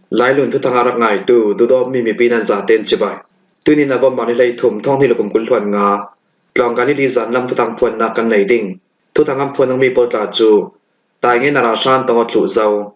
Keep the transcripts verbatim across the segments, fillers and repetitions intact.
Lailun thuthang a rak ngaitu, duhdawtmi mipi nan zaten cibai. Tunin November ni hleithum, thawng hnih le kum kul hluan nga, tlawngkai ni li zan lam thuthang phuannak kan nei ding. Thuthang an phuan dingmi pawl tla cu, Taingen a ralhrang an tong aw thluh zo.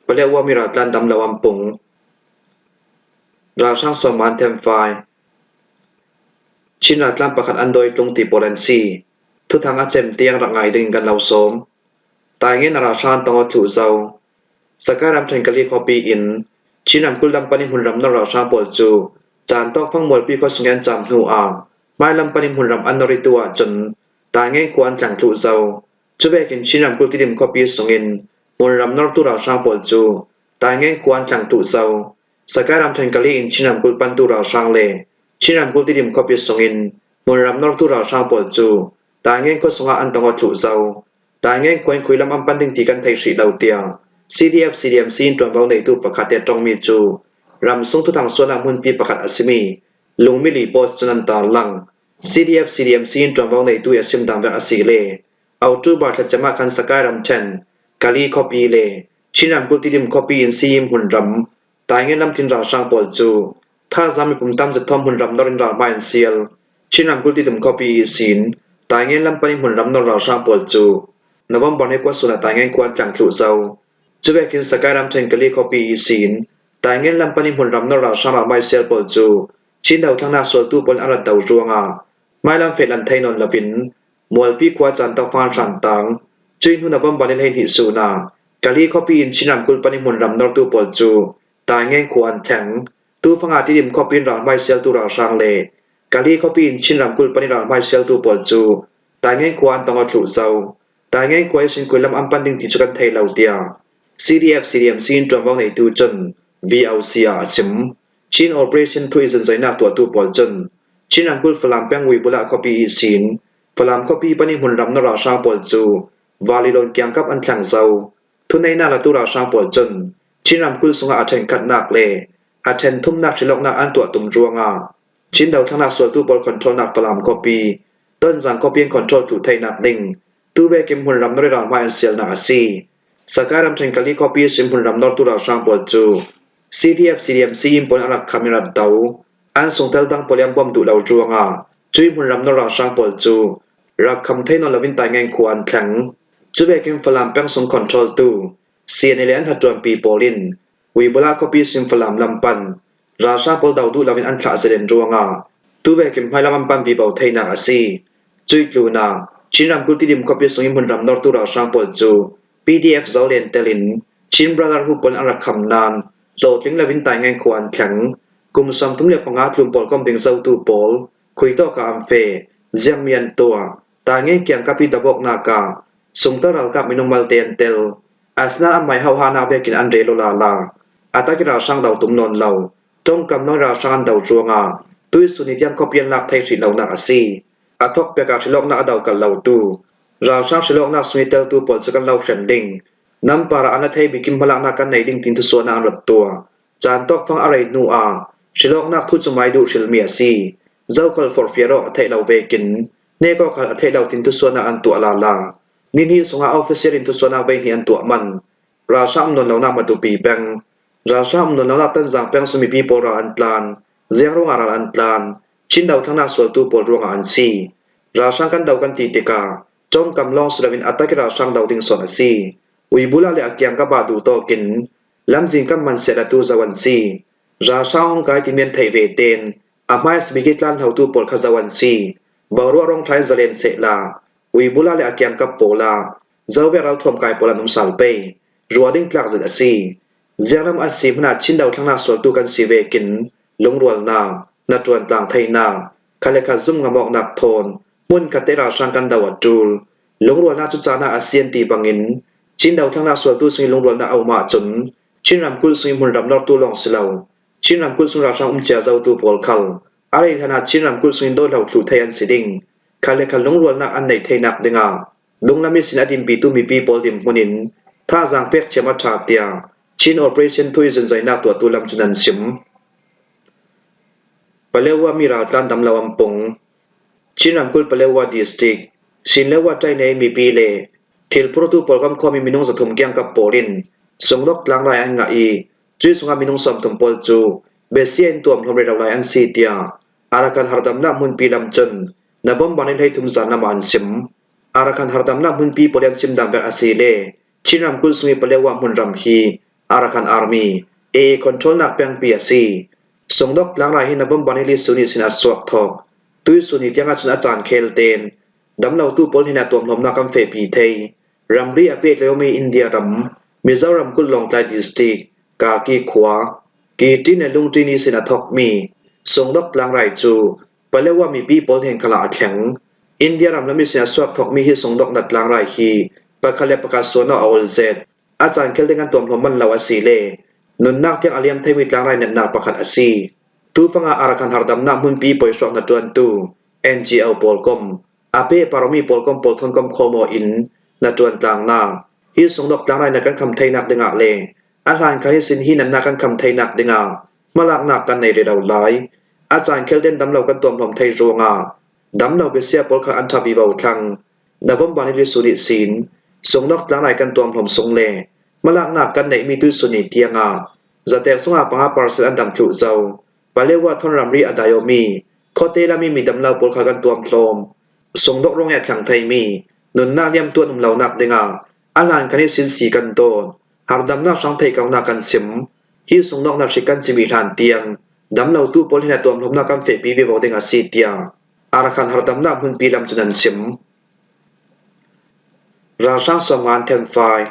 Palewa mi raltlan dam lo an pung. Ralhrang sawmman themfai. Chin raltlan pakhat an dawi tlung ti pawl an si. Thuthang a cem tiang rak ngai dingin kan lo sawm. Taingen a ralhrang an tong aw thluh zo. Sakai ramṭhen Kali khuapi in Chin ramkulh lam panin hmunram nor ralhrang pawl cu caan tawkfang Mualpi khua sungin an cam hnu ah hmai lam panin hmunram an nor ih tu ahcun Taingen khua an thleng thluh zo. Cuvekin Chin ramkulh Tidim khuapi sungin hmunram nortu ralhrang pawl cu Taingen khua an thleng thluh zo. Sakai ramṭhen Kali in Chin ramkulh pantu ralhrang le Chin ramkulh Tidim khuapi sungin hmunram nortu ralhrang pawl cu Taingen khua sungah an tong aw thluh zo. Taingen khua in khuilam an pan ding ti kan thei hrih lo tiah C D F C D M C in ṭuanvo neitu pakhat he ṭongmi cu ramsung thuthang sualnak hmunpi pakhat a simi Lungmili Post cun an tarlang. C D F C D M C in ṭuanvo neitu ih a sim dang vek a si le October thlacem ah khan Sakai ramṭhen Kali khuapi le Chin ramkulh Tidim khuapi in si hmunram Taingen lamtin ralhrang pawl cu thazaang mipum tam zet thawm hmunram nor in ralhmai an sial. Chin ramkulh Tidim khuapi ihsin Taingen lam panin hmunram nor ralhrang pawl cu November ni kua sun ah Taingen khua an thleng thluh zo. Cuvekin Sakai ramṭhen Kali khuapi ihsin Taingen lam panin hmunram nor ralhrang ralhmai sial pawl cu Chin dothlennak sualtu pawl in an rat do ruangah hmailam fehlan thei nawn loin Mualpi khua caan tawkfang an hran tang. Cuih hnu November ni hleihnih sun ah Kali khuapi in Chin ramkulh panin hmunram nortu pawl cu Taingen khua an thleng. Tufang ah Tidim khuapi in ralhmai sialtu ralhrang le Kali khuapi in Chin ramkulh panin ralhmai sialtu pawl cu Taingen khua an tong aw thluh zo. Taingen khua ihsin khuilam an pan ding ti cu kan thei lo tiah C D F C D M C in ṭuanvo neitu cun V O C ah a sim. Chin Operation thu ih zunzoinak tuahtu pawl cun Chin ramkulh Falam peng Wibula khuapi ihsin Falam khuapi panin hmunram nor ralhrang pawl cu Valilon kiangkap an thleng zo. Thuneihnak latu ralhrang pawl cun Chin ramkulh sungah a ṭhenkhatnak le a ṭhen thumnak hrilawknak an tuah tum ruangah Chin dothlennak sualtu pawl controlnak Falam khuapi, Tonzang khuapi an control thluh theinak ding tuvekin hmunram nor ih ralhmai an sialnak a si. Sakai ramṭhen Kali khuapi ihsin hmunram nortu ralhrang pawl cu C D F C D M C in pawl in a rak kham ih rat do. An sungtel dang pawl ih an bawm duh lo ruangah cuih hmunram nor ralhrang pawl cu rak kham thei nawn loin Taingen khua an thleng. Cuvekin Falam peng sung controltu C N A le an hnaṭuanpi pawl in Wibula khuapi ihsin Falam lam pan ralhrang pawl do duh loin an thlah zalen ruangah tuvekin hmailam an pan vivo theinak a si. Cuih tlunah Chin ramkulh Tidim khuapi sungin hmunram nortu ralhrang pawl cu P D F Zoland telin Chin Brotherhood pawl in an rak kham nain hlawhtling loin Taingen khua an thleng. Kum sawmthum le panga tlun pawl kom ding zotu pawl khuitawk ah an feh, ziangmi an tuah. Taingen kiangkap ih dabawknak ah sungtel ralkap minung malte an tel. Asinain anmai hohanak vekin an rel aw lala. A tak ih ralhrang do tum nawn lo. Ṭongkam lawng ih ralhrang an do ruangah tuihsun ih tiang khuapi an lak thei hrih lonak a si. A thawkpiak ah hrilawknak a do kal lotu ralhrang hrilawknak sung ih teltu pawl cu kan lo hrem ding. Nan parah an la thei bikin hmalaknak kan nei ding tin thusuahnak an rak tuah. Caan tawkfang a rei hnu ah hrilawknak thu cu mai duh hrilmi a si. Zokhal forhfiar awk a theih lo vekin hnek awk khal a theih lo tin thusuahnak an tuah lala. Nihnih sungah official in thusuahnak veihnih an tuah man. Ralhrang um nawn lonak Matupi peng, ralhrang um nawn lonak Tonzang peng sung mipi pawl ral an tlan. Ziang ruangah ral an tlan? Chin dothlennak sualtu pawl ruangah an si. Ralhrang kan do kan ti tikah ṭongkam lawng si loin a tak ih ralhrang do ding sawn a si. Wibula le a kiangkap ah duh tawkin lamzin kan man seh latu zo an si. Ralhrang hong kai timi an theih ve tein a hmai a simi kitlan hlotu pawl kha zo an si. Boruak rawngṭha in zalen sehla Wibula le a kiangkap pawl ah Zovek ralthuam kai pawl an um sal pei. Ruah ding tlak zet a si. Zianglam a si hmunah Chin dothlennak sualtu kan si vekin lungrualnak, hnaṭuan tlang theinak, khat le khat zum ngam awknak thawn hmunkhat te ralhrang kan do a ṭul. Lungrualnak cu caan ah a si an ti bangin Chin dothlennak sualtu sungin lungrualnak a um ahcun Chin ramkulh sungin hmunram nortu lawng si lo, Chin ramkulh sung ralhrang um cia zotu pawl khal a rei hlanah Chin ramkulh sungin dawhlo thluh thei an si ding. Khat le khat lungrualnak an neih theinak dingah lunglam ihsin a dinpitu mipi pawl dinhmun in thazaang pek thiam a ṭha tiah Chin Operation thu ih zunzoinak tuahtu lam cun an sim. Palewa mi raltlan dam lo an pung. Chin ramkulh Palewa District, Sinlewa ṭainei mipi le thil phurtu pawl gam khuami minung zathum kiangkap pawl in Sungdok tlangrai an ngah i, cui sungah minung sawmthum pawl cu besia in tuamhlawm rero lai an si, tiah Arakan hardamnak hmunpi lam cun November ni hleithum zan lamah an sim. Arakan hardamnak hmunpi pawl i an sim dan vek a si le Chin ramkulh sung i Palewa hmunram hi Arakan Army, A A controlnak pengpi a si. Sungdok tlangrai hi November ni li sun ihsin a suak thawk. Tuihsun ni tiangah cun a caan khel tein damlotu pawl hnenah tuamhlawmnak kan fehpi thei. Ramri a pehtlai awmi India ram, Mizoram kulh Lawngtlai District, Kaki khua, Kitin le Lungtin ihsin a thawkmi Sungdok tlangrai cu Palewa mipi pawl hnen khalah a thleng. India ram lam ihsin a suak thawkmi hi Sungdok nat tlangrai hi pakhat le pakhat suan awk a ol zet. A caan khel ding an tuamhlawm man lo a si le nunnak tiang a liam theimi tlangrai natnak pakhat a si. Tufanga Arakan hardamnak hmunpi poisuak hnaṭuantu N G O pawl kom, a pehpar awmi pawl kom pawl thawn kom khawm aw in hnaṭuan tlangnak hi Sungdok tlangrai na kan kham theinak dingah le a hlan khan ihsin hi natnak kan kham theinak dingah hmalaknak kan nei rero lai. A caan khel tein damlo kan tuamhlawm thei ruangah damlo besia pawl kha an ṭha vivo thlang. November ni li sun ihsin Sungdok tlangrai kan tuamhlawm sung le hmalaknak kan neihmi tuihsun ni tiangah zatek sungah panga percent an dam thluh zo. Palewa thawn ramri a dai awmi khuate lami mi damlo pawl kha kan tuamhlawm. Sungdok ruangih a thlang theimi nunnak liamtu an um lonak dingah a hlan khan ihsin si kan dawt. Hardamnak hrang theih konak kan sim. Hi Sungdok nat hrik kan cimmi hlan tiang damlotu pawl hnenah tuamhlawmnak kan fehpi vivo ding a si, tiah Arakan hardamnak hmunpi lam cun an sim. Ralhrang sawmnga an themfai.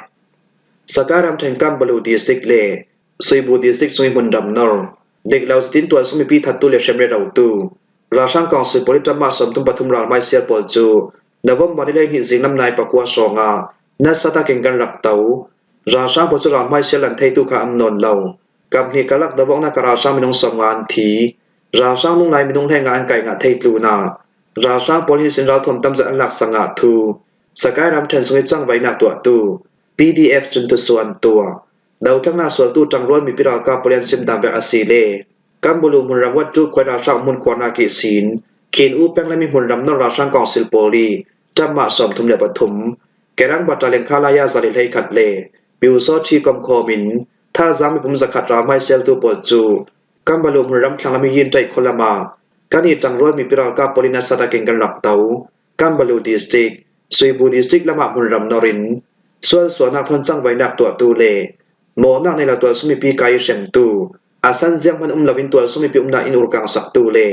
Sakai ramṭhen Kambalu District le Suibu District sung i hmunram nor dik lo zetin tualsung mipi thattu le hrem rerotu ralhrang kawngsil pawl i ṭamah sawmthum pathum ralhmaisial pawl cu November ni hleihnih zinglam nai pakua hrawngah nasa takin kan rak to. Ralhrang pawl cu ralhmaisial lan theitu kha an nawn lo. Kaphnih karlak dovawknak ah ralhrang minung sawmnga an thi. Ralhrang nunglai minung hleinga an kaingah thei tlunah ralhrang pawl hin sin ralthuam tamzet an laksak ngah thu Sakai ramṭhen sung i cangvainak tuahtu P D F cun thusuah an tuah. Dothlengnak sualtu ṭangrual mipi ralkap pawl i an sim dan vek a si le Kambalu hmunram Wattu khuai ralhrang hmun khuarnak ihsin Khin U peng le mi hmunram nor ralhrang kawngsil pawl i ṭamah sawmthum le pathum, Kerang Battalion khalaya zali hleikhat le Piusaw ṭhi komkhawm in thazaang mipum zakhat ralhmaisialtu pawl cu Kambalu hmunram thlang lam i Yinṭaih khualam ah kan i ṭangrual mipi ralkap pawl i nasa takin kan rak to. Kambalu District, Suibu District lamah hmunram nor in sualsuahnak thawn cangvainak tuahtu le mawhnak nei lo tualsung mipi kai i hremtu a san ziang hman um loin tualsung mipi umnak in urkangsaktu le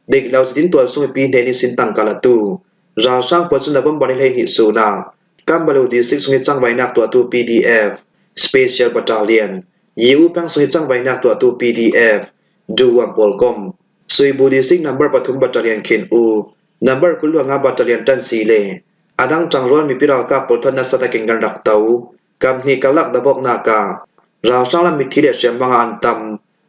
dik lo zetin tualsung mipi hnen ihsin tangka latu ralhrang pawl cu November ni hleihnih sun ah Kambalu District sung i cangvainak tuahtu P D F, Special Battalion, Yi U peng sung i cangvainak tuahtu P D F, Duwam pawl kom, Suibu District number pathum Battalion Khin U, number kul le nga Battalion Ṭansi le a dang ṭangrual mipi ralkap pawl thawn nasa takin kan rak to. Kaphnih karlak dovawknak ah ralhrang lam mithi le hriam hmangah an tam.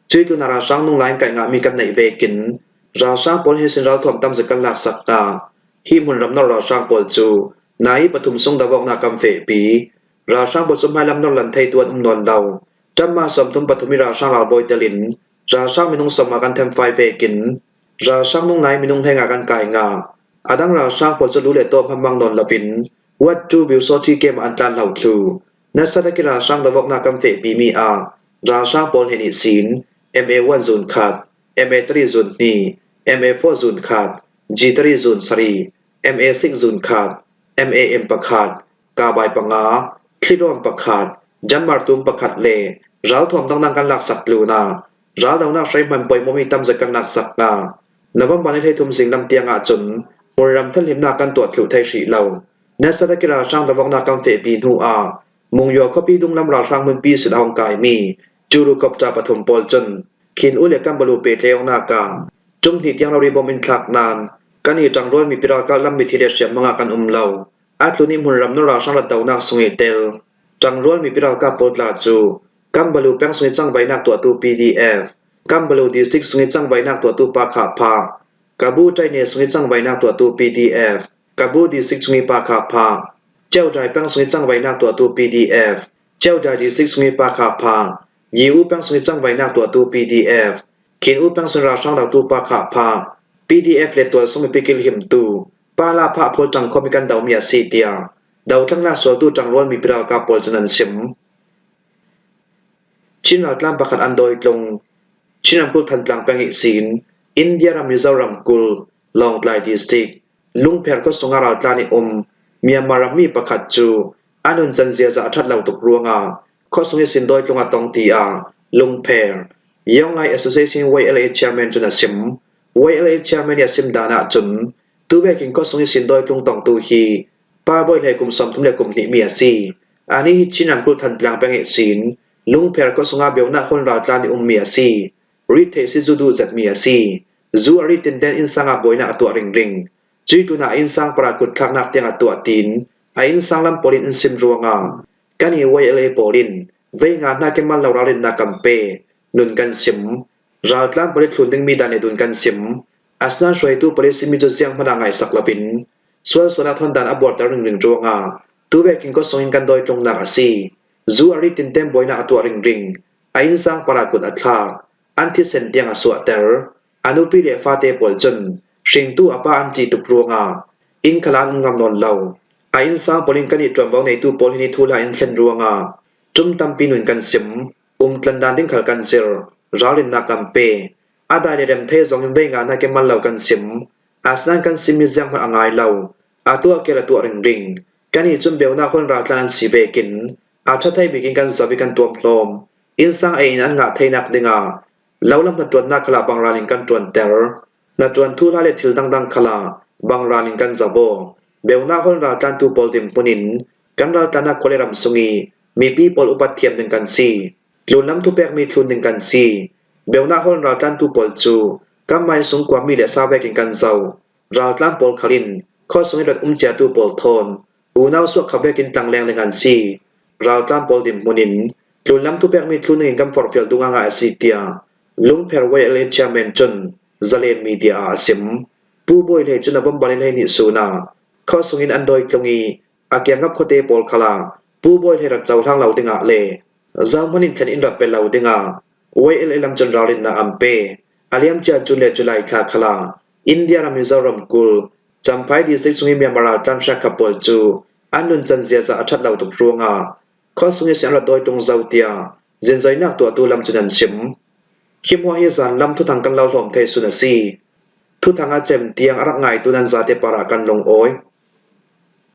Cui tlunah ralhrang nunglai an kaingahmi kan neih vekin ralhrang pawl hin sin ralthuam tamzet kan laksak ta. Hi hmunram nor ralhrang pawl cu nai pathum sung dovawknak kan fehpi. Ralhrang pawl cu hmailam nor lan theitu an um nawn lo. Ṭamah sawmthum pathum i ralhrang ralbawi telin ralhrang minung sawmnga kan themfai vekin ralhrang nunglai minung hleinga kan kai ngah. A dang ralhrang pawl cu lu le tawp hmang nawn loin Wattu Piusaw ṭhi kem ah an tlan hlo thluh. Nasa tak i ralhrang dovawknak kan fehpimi ah ralhrang pawl hnen ihsin M A one zun khat, M A three zun hnih, M A four zun khat, G three zun sarih, M A six zun khat, M A M pakhat, kabai panga, thlidawm pakhat, jammar tum pakhat le ralthuam dangdang kan laksak tlunah raldonak hreihman poimawhmi tamzet kan laksak hna. November ni hleithum zinglam tiangah cun hmunram thalhlimnak kan tuah thluh thei hrih lo. Nasa tak i ralhrang dovawknak kan fehpi hnu ah Mungyua khuapi dunglam ralhrang hmunpi sin a hong kaimi Churu copter pathum pawl cun Khin U le Kambalu pehtlaiawknak ah ṭum hnih tiang rori bom in thlak nain kan i ṭangrual mipi ralkap lam mithi le hriam hmangah kan um lo. A tlun i hmunram nor ralhrang ratdonak sung i tel ṭangrual mipi ralkap pawl tla cu Kambalu peng sung i cangvainak tuahtu P D F, Kambalu District sung i cangvainak tuahtu Pakha Pha, Kabu Taine sung i cangvainak tuahtu P D F, Kabu District sung i Pakha Pha, Ceudai peng sung i cangvainak tuahtu P D F, Ceudai District sung i Pakha Pha, Yi U peng sung i cangvainak tuahtu P D F, Khin U peng sung i ralhrang dotu Pakha Pha, P D F le tualsung mipi kilhimtu Pala Pha pawl ṭangkhawm i kan domi a si, tiah dothlengnak sualtu ṭangrual mipi ralkap pawl cun an sim. Chin raltlan pakhat an dawi tlung. Chin ramkulh Thantlang peng ihsin India ram Mizoram kulh Lawngtlai District Lungpher khuasunga raltlan i um Myanmar rammi pakhat cu a nuncan ziaza a ṭhat lo tuk ruangah khuasung ihsin dawi tlung a tong, tiah Lungpher Young Lai Association, Y L A, chairman cun a sim. Y L A chairman i a sim dan ahcun, tu vekin khuasung ihsin dawi tlung tongtu hi Pa Bawi Hlei kum sawmthum le kum hnihmi a si. Anih hi Chin ramkulh Thantlang peng ihsin Lungpher khuasungah Beunak holh raltlan i ummi a si. Rit theih si, zu duh zetmi a si. Zu a rit tinten innsang ah buainak a tuah ringring. Cui tlunah a innsang para kut thlaknak tiang a tuah, tiin a innsang lam pawl in an sim ruangah kan i Y L A pawl in vei nga hnakin mal lo ralrinnak kan pe, nun kan sim. Raltlan pawl i thlun dingmi dan le dun kan sim. Asinain hruaitu pawl i simi cu zianghman ah ngaihsak loin sual sualnak thawn dan a buarter ringring ruangah tu vekin khuasung in kan dawi tlungnak a si. Zu a rit tinten buainak a tuah ringring. A innsang para kut a thlak. An thisen tiang a suahter. A nupi le fate pawl cun hringtu a pa an ṭih tuk ruangah inn khal ah an um ngam nawn lo. A innsang pawl in kan i ṭuanvo neitu pawl hi ni thuhla in thlen ruangah ṭum tampi nun kan sim. Um tlandan ding khal kan zir. Ralrinnak kan pe. A dai le rem thei zongin vei nga hnakin mal lo kan sim. Asinain kan simmi zianghman a ngai lo. A tuah keel a tuah ringring. Kan i cun Beunak holh raltlan an si vekin a ṭha thei bik in kan zoh i kan tuamhlawm. Innsang ei in an ngah theinak dingah lo lam hnaṭuannak khalah bang ral in kan ṭuanter. Hnaṭuan thuhla le thil dangdang khalah bang ral in kan zoh aw. Beunak holh raltlantu pawl dinhmun in kan raltlannak khua le ram sung i mipi pawl upat thiam ding kan si. Tlunlam thupekmi thlun ding kan si. Beunak holh raltlantu pawl cu kanmah inn sung kuammi le sa vekin kan zoh. Raltlan pawl khal in khuasung i rat um ciatu pawl thawn unau suak kha vekin tlangleng ding an si. Raltlan pawl dinhmun in tlunlam thupekmi thlun dingin kan forhfial duh ngaingai a si, tiah Lungpher Y L A chairman cun Zalen Media ah a sim. Pu Bawi Hlei cun November ni hleihnih sun ah khuasung in an dawi tlung i a kiangngap khuate pawl khalah Pu Bawi Hlei rat cohlang lo dingah le zohhmanh in thlen in rat pe lo dingah Y L A lam cun ralrinnak an pe. A liamcia June le July thla khalah India ram Mizoram kulh Champhai district sung i Myanmar raltlan hriakkhap pawl cu an nuncan ziaza a ṭhat lo tuk ruangah khuasung ihsin an rak dawi tlung zo, tiah zinzoinak tuahtu lam cun an sim. Hi hmuah hi zanlam thuthang kan lo hlawm thei sun a si. Thuthang a cem tiang a rak ngaitu nan zate parah kan lungawi.